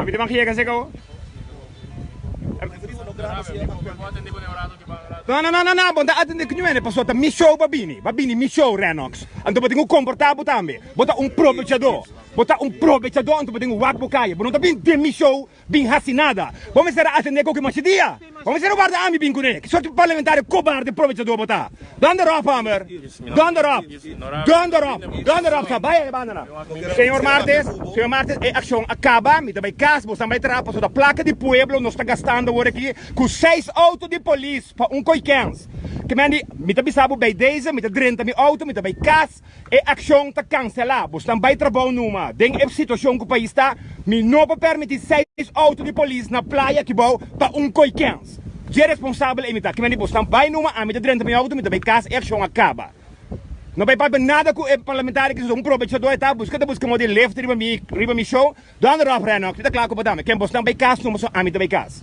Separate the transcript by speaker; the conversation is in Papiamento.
Speaker 1: Mi ta ban yega seka awo. No, no, no, no, no, bo ta atende ku ñuene pasobra ta mi show bo a bini. Bo a bini mi show, Rennox. Anto bo tin ku komportá bo tambe. Bo ta un probechadó. Bo ta un probechadó anto bo tin ku wak bo kaya. Bo no ta bin den mi show bin hasi nada. Bo mester a atendé ku ki masha dia. Bo mester a warda ami bin kuné. Ki sorti parlamentario kobarde probechadó bo ta? Donder op, homber. Donder op. Donder op. Donder op sa. Bai e bandanan. Señor Martes, señor Martes, e akshon a kaba. Mi ta bai kas, bosan bai traha pasobra plaka di pueblo nos ta gastando awor aki ku seis outo di polis pa un koikens. Ke men di, mi ta bisa bo bai deze, mi ta drenta mi outo, mi ta bai kas. E akshon ta kanselá. Bosnan bai trabou numa. Den e situashon ku pais ta, mi no por permití seis outo di polis na playa akibou pa un koikens. Dje responsabel ei mi ta. Kimen di bosnan bai numa, ami ta drenta mi outo, mi ta bai kas, e akshon a kaba. No bai papia nada ku e parlamentario ki un probechador e ta buska, ta buska modo di lefte riba mi, riba mi show. Donder op, Rennox, mi ta kla ku bo dame. Ken bosnan bai kas numa, so ami ta bai kas.